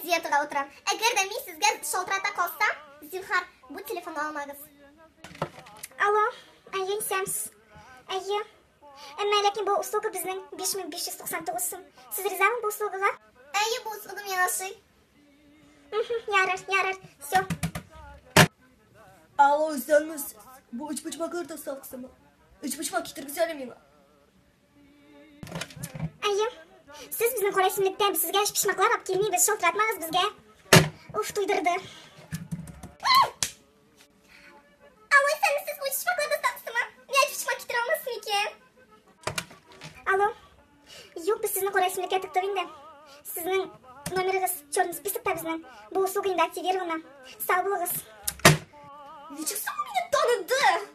диетага утырам. Әгәр дә мин сезгә шалтырата калсам, зинһар, бу телефонны алмагыз. Алло, әйе, исәнмесез. Әйе. Әмма ләкин бу услуга безнең 5599 сум. Сез ризамы бу услугага? Әйе, бу услуга миңа ошый. Ярар, ярар, все. Алло, исәнмесез. Бу өчпочмаклар доставкасымы? Өчпочмак китерегез әле миңа. Әйе. Сез безнең кара исемлектә, без сезгә өчпочмаклар алып килмибез, шалтыратмагыз безгә. Уф, туйдырды. Алло, исәнмесез, бу өчпочмаклар доставкасымы? Миңа өчпочмак китерә алмассың микән? Алло. Юк, без сезне кара исемлеккә тыктык инде. Сезнең номерыгыз черный списокта безнең. Бу услуга инде активирована. Сау булыгыз. Ничек соң ул мине таныды?